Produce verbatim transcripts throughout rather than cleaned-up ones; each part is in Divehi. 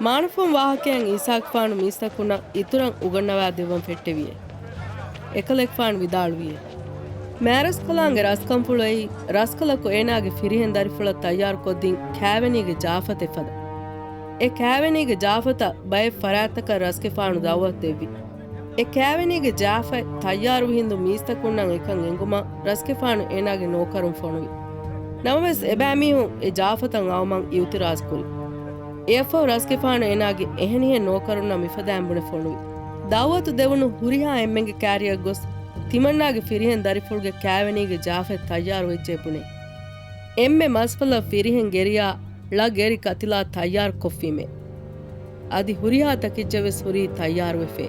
މާނަފުން ވާހަކައިން އީސާގެފާނު މީސްތަކުންނަށް އިތުރަށް އުގަންނަވާ ދެއްވަން ފެއްޓެވިއޭ. އެކަލޭގެފާނު ވިދާޅުވިއޭ. މާރަސްކަލާނގެ ރަސްކަންފުޅު އެއީ ރަސްކަލަކު އޭނާގެ ފިރިހެން ދަރިފުޅަށް ތައްޔާރުކޮށްދިން ކާވެނީގެ ޖާފަތެއް ފަދަ. އެ ކާވެނީގެ ޖާފަތަށް ބައެއް ފަރާތްތަކަށް ރަސްގެފާނު ދައުވަތު ދެއްވި. އެ ކާވެނީގެ ޖާފަތް ތައްޔާރުވި ހިނދު މީސްތަކުންނަށް އެކަން އެނގުމަށް ރަސްގެފާނު އޭނާގެ ނޯކަރުން ފޮނުވި. ނަމަވެސް އެބައިމީހުން އެ ޖާފަތަށް އައުމަށް އިއުތިރާޒު ކުރި. އެއަށްފަހު ރަސްގެފާނު އޭނާގެ އެހެނިހެން ނޯކަރުންނަށް މިފަދައިން ބުނެ ފޮނުވި. ދައުވަތު ދެވުނު ހުރިހާ އެންމެންގެ ކާރިއަށް ގޮސް، ތިމަންނާގެ ފިރިހެން ދަރިފުޅުގެ ކާވެނީގެ ޖާފަތް ތައްޔާރު ވެއްޖެ ބުނޭ. އެންމެ މަސްފަލަށް ފިރިހެން ގެރިޔާ ޅަ ގެރި ކަތިލާ ތައްޔާރު ކޮށްފީމޭ. އަދި ހުރިހާ ތަކެއްޗެއް ވެސް ހުރީ ތައްޔާރުވެފޭ.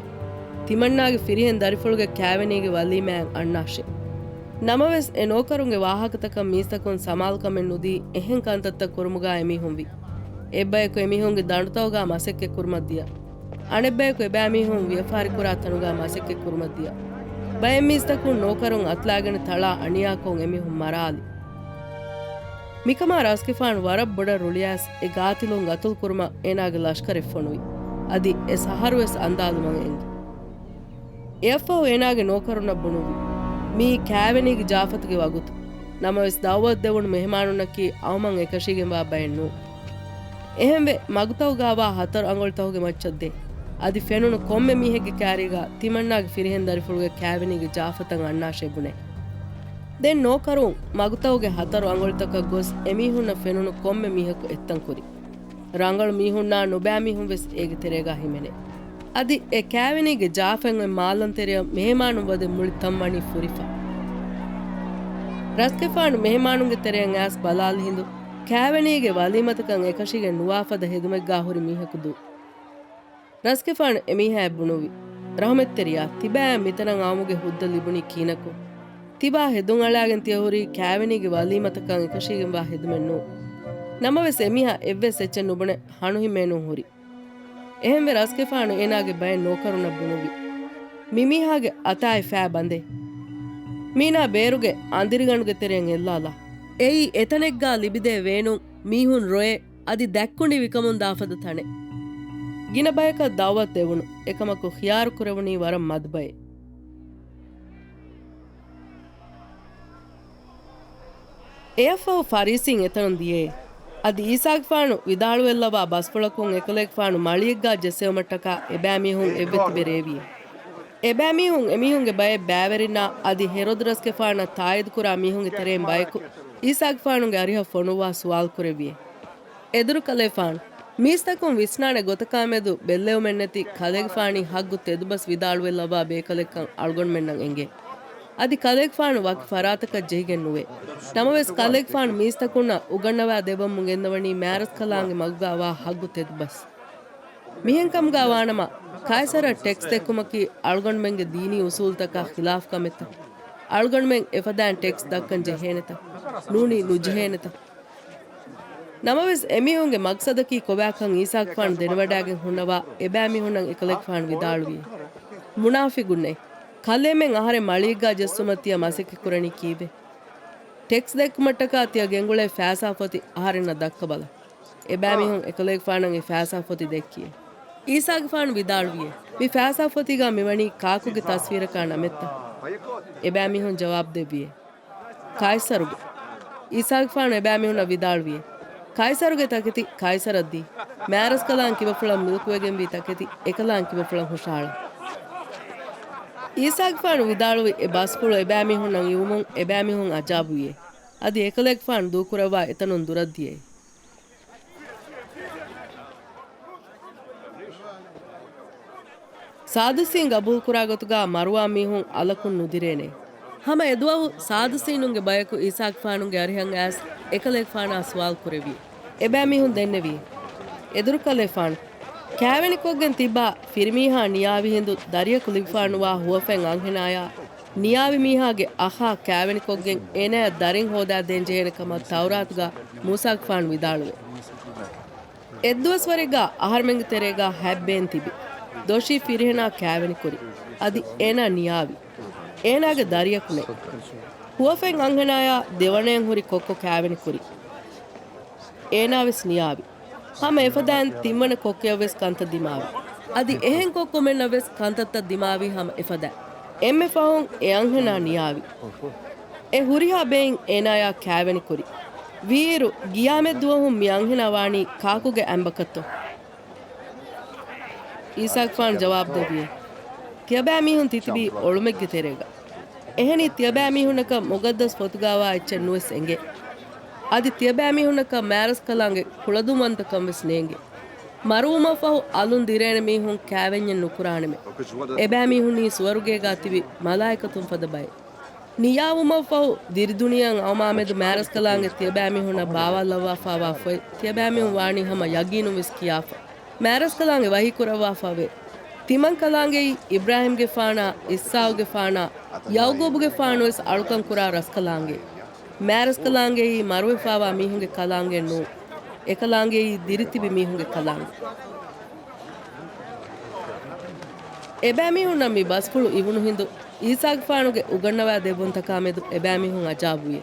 ތިމަންނާގެ ފިރިހެން ދަރިފުޅުގެ ކާވެނީގެ ވަލީމާއަށް އަންނާށޭ. ނަމަވެސް އެ ނޯކަރުންގެ ވާހަކަތަކަށް މީސްތަކުން ސަމާލުކަމެއް ނުދީ އެހެން ކަންތައްތައް ކުރުމުގާ އެމީހުން ވި. އެއްބަޔަކު އެމީހުންގެ ދަނޑުތަކުގާ މަސައްކަތް ކުރުމަށް ދިޔަ. އަނެއްބަޔަކު އެބައިމީހުން ވިޔަފާރިކުރާ ތަނުގާ މަސައްކަތް ކުރުމަށް ދިޔަ. ބައެއް މީސްތަކުން ނޯކަރުން އަތުލާގެން ތަޅާ އަނިޔާކޮށް އެމީހުން މަރާލި. މިކަމާ ރަސްގެފާނު ވަރަށް ބޮޑަށް ރުޅިއައިސް އެ ގާތިލުން ގަތުލު ކުރުމަށް އޭނާގެ ލަޝްކަރެއް ފޮނުވި. އަދި އެ ސަހަރުވެސް އަންދާލުމަށް އެނގި. އެއަށްފަހު އޭނާގެ ނޯކަރުންނަށް ބުނުއްވި، މިއީ ކާވެނީގެ ޖާފަތުގެ ވަގުތު. ނަމަވެސް ދައުވަތު ދެވުނު މެހެމާނުންނަކީ އައުމަށް އެކަށީގެންވާ ބައެއް ނޫން. އެހެންވެ، މަގުތަކުގާވާ ހަތަރު އަނގޮޅިތަކުގެ މައްޗަށް ދޭ. އަދި ފެނުނު ކޮންމެ މީހެއްގެ ކާރީގަ ތިމަންނާގެ ފިރިހެން ދަރިފުޅުގެ ކާވެނީގެ ޖާފަތައް އަންނާށޭ ބުނޭ. ދެން ނޯކަރުން މަގުތަކުގެ ހަތަރު އަނގޮޅިތަކަށް ގޮސް އެމީހުންނަށް ފެނުނު ކޮންމެ މީހަކު އެއްތަން ކުރި. ރަނގަޅު މީހުންނާ ނުބައި މީހުން ވެސް އޭގެ ތެރޭގަ ހިމެނޭ. އަދި އެ ކާވެނީގެ ޖާފަތް އޮތް މާލަން ތެރެއަށް މެހެމާނުން ވަދެ މުޅި ތަން ވަނީ ފުރިފަ. ރަސްގެފާނު މެހެމާނުންގެ ތެރެއަށް އައިސް ބަލާލި ހިނދު، ކާވެނީގެ ވަލީމަތަކަށް އެކަށީގެން ނުވާ ފަދަ ހެދުމެއްގާ ހުރި މީހަކު ދޫ. ރަސްގެފާނު އެމީހާއަށް ބުނުއްވި، ރަހުމަތްތެރިޔާ، ތިބާއަށް މިތަނަށް އައުމުގެ ހުއްދަ ލިބުނީ ކިހިނަކު؟ ތިބާ ހެދުން އަޅާގެން ތިޔަ ހުރީ ކާވެނީގެ ވަލީމަތަކަށް އެކަށީގެންވާ ހެދުމެއް ނޫން. ނަމަވެސް އެމީހާ އެއްވެސް އެއްޗެއް ނުބުނެ ހަނުހިމޭނުން ހުރި. އެހެންވެ ރަސްގެފާނު އޭނާގެ ބައެއް ނޯކަރުންނަށް ބުނުއްވި، މިމީހާގެ އަތާއި ފައި ބަނދޭ. މީނާ ބޭރުގެ އަނދިރިގަނޑުގެ ތެރެއަށް އެއްލާލާ. އެއީ އެތަނެއްގާ ލިބިދޭ ވޭނުން، މީހުން ރޮއެ، އަދި ދަތްކުނޑި ވިކަމުން ދާފަދަ ތަނެއް. ގިނަ ބަޔަކަށް ދައުވަތު ދެވުނު، އެކަމަކު ޚިޔާރު ކުރެވުނީ ވަރަށް މަދު ބައެއް. އެއަށްފަހު ފަރީސީން އެތަނުން ދިޔައޭ. އަދި އީސާގެފާނު ވިދާޅުވެލައްވާ ބަސްފުޅަކުން އެކަލޭގެފާނު މަޅިއެއްގާ ޖެއްސެވުމަށްޓަކާ އެބައިމީހުން އެއްވެ ތިބެ ރޭވިއޭ. އެބައިމީހުން އެމީހުންގެ ބައެއް ބައިވެރިންނާ އަދި ހެރޯދު ރަސްގެފާނަށް ތާއީދުކުރާ މީހުންގެ ތެރެއިން ބަޔަކު އީސާގެފާނުގެ އަރިހަށް ފޮނުއްވާ ސުވާލު ކުރެއްވިއޭ. އެދުރުކަލޭފާނު، މީސްތަކުން ވިސްނާނެ ގޮތަކާމެދު ބެއްލެވުމެއްނެތި ކަލޭގެފާނީ ހައްގު ތެދުބަސް ވިދާޅުވެލައްވާ ބޭކަލެއްކަން އަޅުގަނޑުމެންނަށް އެނގޭ. އަދި ކަލޭގެފާނު ވަކި ފަރާތަކަށް ޖެހިގެން ނުވޭ. ނަމަވެސް ކަލޭގެފާނު މީސްތަކުންނަށް އުގަންނަވާ ދެއްވަމުން ގެންދަވަނީ މާރަސްކަލާނގެ މަގުގާވާ ހައްގު ތެދުބަސް. މިހެންކަމުގާ ވާނަމަ، ކައިސަރަށް ޓެކްސް ދެއްކުމަކީ އަޅުގަނޑުމެންގެ ދީނީ އުސޫލުތަކާ ޚިލާފު ކަމެއްތަ؟ އަޅުގަނޑުމެން އެފަދައިން ޓެކްސް ދައްކަން ޖެހޭނެތަ؟ ނޫނީ ނުޖެހޭނެތަ؟ ނަމަވެސް އެމީހުންގެ މަގްސަދަކީ ކޮބާކަން އީސާގެފާނު ދެނެވަޑައިގެން ހުންނަވާ އެބައިމީހުންނަށް އެކަލޭގެފާނު ވިދާޅުވިއޭ. މުނާފިގުންނޭ! ކަލޭމެން އަހަރެން މަޅީގާ ޖެއްސުމަށް ތިޔަ މަސައްކަތް ކުރަނީ ކީއްވެ؟ ޓެކްސް ދެއްކުމަށްޓަކާ ތިޔަ ގެންގުޅޭ ފައިސާފޮތި އަހަރެންނަށް ދައްކަބަލަ. އެބައިމީހުން އެކަލޭގެފާނަށް އެ ފައިސާފޮތި ދެއްކިއޭ. އީސާގެފާނު ވިދާޅުވިއޭ، މި ފައިސާފޮތީގާ މިވަނީ ކާކުގެ ތަސްވީރަކާ ނަމެއްތަ؟ އެބައިމީހުން ޖަވާބު ދެއްވިއޭ. ކައިސަރުގެ. އީސާގެފާނު އެބައިމީހުންނަށް ވިދާޅުވިއޭ، ކައިސަރުގެ ތަކެތި ކައިސަރަށް ދީ. މާރަސްކަލާނގެ ކިބަފުޅަށް މިލްކުވެގެންވީ ތަކެތި އެކަލާނގެ ކިބަފުޅަށް ހުށަހަޅާ. އީސާގެފާނު ވިދާޅުވި އެ ބަސްފުޅު އެބައިމީހުންނަށް އިވުމުން އެބައިމީހުން އަޖާބުވިއޭ. އަދި އެކަލޭގެފާނު ދޫކުރައްވާ އެތަނުން ދުރަށް ދިޔައީ. ސާދުސީން ގަބޫލުކުރާ ގޮތުގާ މަރުވާ މީހުން އަލަކުން ނުދިރޭނެ. ހަމަ އެދުވަހު ސާދުސީނުންގެ ބަޔަކު އީސާގެފާނުގެ އަރިހަށް އައިސް އެކަލޭގެފާނާ ސުވާލު ކުރެއްވި. އެބައިމީހުން ދެންނެވި. އެދުރުކަލޭފާނު ކާވެނިކޮށްގެން ތިއްބާ ފިރިމީހާ ނިޔާވި ހިނދު ދަރިޔަކު ލިބިފާ ނުވާ ހުވަފެން އަންހެނާޔާ ނިޔާވި މީހާގެ އަޚާ ކާވެނިކޮށްގެން އޭނާޔަށް ދަރިން ހޯދާދޭން ޖެހޭނެ ކަމަށް ތައުރާތުގާ މޫސާގެފާނު ވިދާޅުވޭ. އެއްދުވަސްވަރެއްގާ އަހަރުމެންގެ ތެރޭގާ ހަތް ބޭން ތިބި. ދޮށީ ފިރިހެނާ ކާވެނިކުރި. އަދި އޭނާ ނިޔާވި. އޭނާގެ ދަރިޔަކު ނެތް. ހުވަފެން އަންހެނާޔާ ދެވަނައިން ހުރި ކޮއްކޮ ކާވެނިކުރި. އޭނާވެސް ނިޔާވި. ހަމަ އެފަދައިން ތިންވަނަ ކޮއްކޮޔަށް ވެސް ކަންތައް ދިމާވި. އަދި އެހެން ކޮއްކޮމެންނަށް ވެސް ކަންތައްތައް ދިމާވީ ހަމަ އެފަދައިން. އެންމެ ފަހުން އެ އަންހެނާ ނިޔާވި. އެ ހުރިހާ ބެއިން އޭނާޔާ ކާވެނި ކުރި. ވީއިރު، ގިޔާމެތް ދުވަހުން މި އަންހެނާ ވާނީ ކާކުގެ އަނބަކަށްތޯ؟ އީސާގެފާނު ޖަވާބު ދެއްވިއޭ. ތިޔަބައިމީހުން ތިތިބީ އޮޅުމެއްގެ ތެރޭގަ. އެހެނީ ތިޔަބައިމީހުންނަކަށް މުގައްދަސް ފޮތުގާވާ އެއްޗެއް ނުވެސް އެނގޭ. އަދި ތިޔަބައިމީހުންނަކަށް މާރަސްކަލާނގެ ކުޅަދުންވަންތަކަން ވެސް ނޭނގޭ. މަރުވުމަށްފަހު އަލުން ދިރޭނެ މީހުން ކާވެންޏެއް ނުކުރާނަމޭ. އެބައިމީހުންނީ ސުވަރުގޭގާ ތިބި މަލާއިކަތުން ފަދަ ބައެއް. ނިޔާވުމަށްފަހު ދިރިދުނިޔެއަށް އައުމާމެދު މާރަސްކަލާނގެ ތިޔަބައިމީހުންނަށް ބާވާލައްވާފާވާ ފޮތް ތިޔަބައިމީހުން ވާނީ ހަމަ ޔަގީނުން ވެސް ކިޔާފަ. މާރަސްކަލާނގެ ވަހީކުރައްވާފަވޭ. ތިމަންކަލާނގެއީ އިބްރާހީމްގެފާނާ، އިސްހާގުގެފާނާ، ޔައުގޫބުގެފާނުވެސް އަޅުކަން ކުރާ ރަސްކަލާނގެ. މާރަސްކަލާނގެއީ މަރުވެފާވާ މީހުންގެ ކަލާނގެއެއް ނޫން. އެކަލާނގެއީ ދިރިތިބި މީހުންގެ ކަލާނގެ. އެބައިމީހުންނަށް މި ބަސްފުޅު އިވުނު ހިނދު، އީސާގެފާނުގެ އުގަންނަވާ ދެއްވުންތަކާމެދު އެބައިމީހުން އަޖާބުވިއޭ.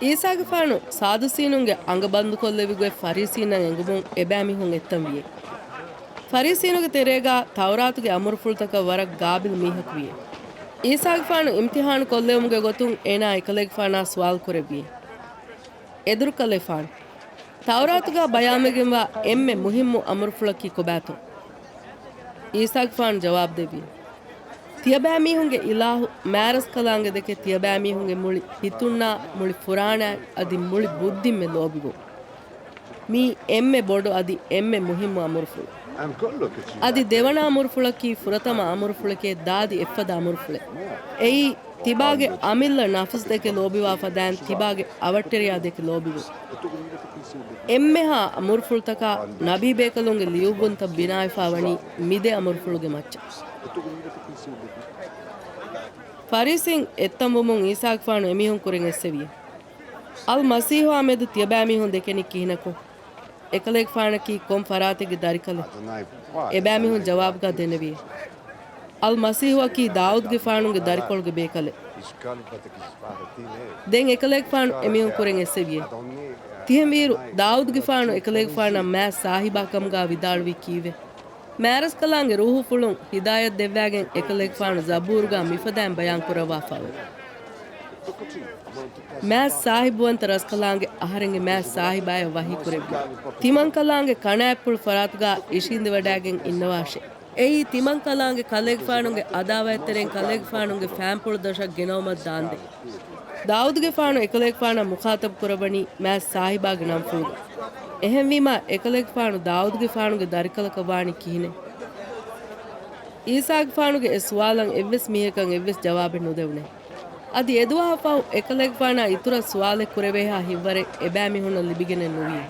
އީސާގެފާނު ސާދުސީނުންގެ އަނގަ ބަންދުކޮށްލެވިގޮތް ފަރީސީންނަށް އެނގުމުން އެބައިމީހުން އެއްތަން ވިއޭ. ފަރީސީނުގެ ތެރޭގާ ތައުރާތުގެ އަމުރުފުޅުތަކަށް ވަރަށް ގާބިލް މީހަކު ވިއޭ. އީސާގެފާނު އިމްތިހާނު ކޮށްލެވުމުގެ ގޮތުން އޭނާ އެކަލޭގެފާނާ ސުވާލު ކުރެއްވިއޭ. އެދުރުކަލޭފާނު، ތައުރާތުގާ ބަޔާންވެގެންވާ އެންމެ މުހިއްމު އަމުރުފުޅަކީ ކޮބާތޯ؟ އީސާގެފާނު ޖަވާބު ދެއްވި. ތިޔަބައިމީހުންގެ އިލާހު މާރަސްކަލާނގެ ދެކެ ތިޔަބައިމީހުންގެ މުޅި ހިތުންނާ، މުޅި ފުރާނައިން އަދި މުޅި ބުއްދިންމެ ލޯބިވުން. މީ އެންމެ ބޮޑު އަދި އެންމެ މުހިއްމު އަމުރުފުޅު. އަދި ދެވަނަ އަމުރުފުޅަކީ ފުރަތަމަ އަމުރުފުޅެކޭ ދާދި އެއްފަދަ އަމުރުފުޅެއް. އެއީ، ތިބާގެ އަމިއްލަ ނަފުސް ދެކެ ލޯބިވާ ފަދައިން ތިބާގެ އަވަށްޓެރިޔާ ދެކެ ލޯބިވުން. އެންމެހާ އަމުރުފުޅުތަކާ ނަބީބޭކަލުންގެ ލިޔުއްވުންތައް ބިނާވެފާ ވަނީ މި ދެ އަމުރުފުޅުގެ މައްޗަށް. ފަރީސީން އެއްތަންވުމުން އީސާގެފާނު އެމީހުން ކުރެން އެއްސެވިއޭ. އަލްމަސީޙުއާ މެދު ތިޔަބައިމީހުން ދެކެނީ ކިހިނަކު؟ އެކަލޭގެފާނަކީ ކޮން ފަރާތެއްގެ ދަރިކަލެއް؟ އެބައިމީހުން ޖަވާބުގާ ދެނެވިއޭ. އަލްމަސީޙުއަކީ ދާއޫދުގެފާނުގެ ދަރިކޮޅުގެ ބޭކަލެއް. ދެން އެކަލޭގެފާނު އެމީހުން ކުރެން އެއްސެވިއޭ. ތިހެންވީއިރު، ދާއޫދުގެފާނު އެކަލޭގެފާނަށް މާތް ސާހިބާ ކަމުގާ ވިދާޅުވީ ކީއްވެ؟ މާރަސްކަލާނގެ ރޫޙުފުޅުން ހިދާޔަތް ދެއްވާގެން އެކަލޭގެފާނު ޒަބޫރުގާ މިފަދައިން ބަޔާން ކުރައްވާފައެވެ. މާތް ސާހިބުވަންތަ ރަސްކަލާނގެ އަހަރެންގެ މާތް ސާހިބާޔަށް ވަޙީ ކުރެއްވި. ތިމަންކަލާނގެ ކަނާތްޕުޅު ފަރާތުގާ އިށީނދެވަޑައިގެން އިންނަވާށޭ. އެއީ ތިމަންކަލާނގެ ކަލޭގެފާނުގެ އަދާވަތްތެރެއިން ކަލޭގެފާނުގެ ފާންޕުޅު ދޮށަށް ގެނައުމަށް ދާންދެން. ދާއޫދުގެފާނު އެކަލޭގެފާނަށް މުޚާޠަބު ކުރައްވަނީ މާތް ސާހިބާގެ ނަންފުޅުގަ. އެހެންވީމާ، އެކަލޭގެފާނު ދާއޫދުގެފާނުގެ ދަރިކަލަކަށް ވާނީ ކިހިނެއް؟ އީސާގެފާނުގެ އެ ސުވާލަށް އެއްވެސް މީހަކަށް އެއްވެސް ޖަވާބެއް ނުދެވުނެ. އަދި އެދުވަހަށްފަހު އެކަލޭގެފާނާ އިތުރަށް ސުވާލެއް ކުރެވޭހާ ހިތްވަރެއް އެބައިމީހުންނަށް ލިބިގެނެއް ނުވި.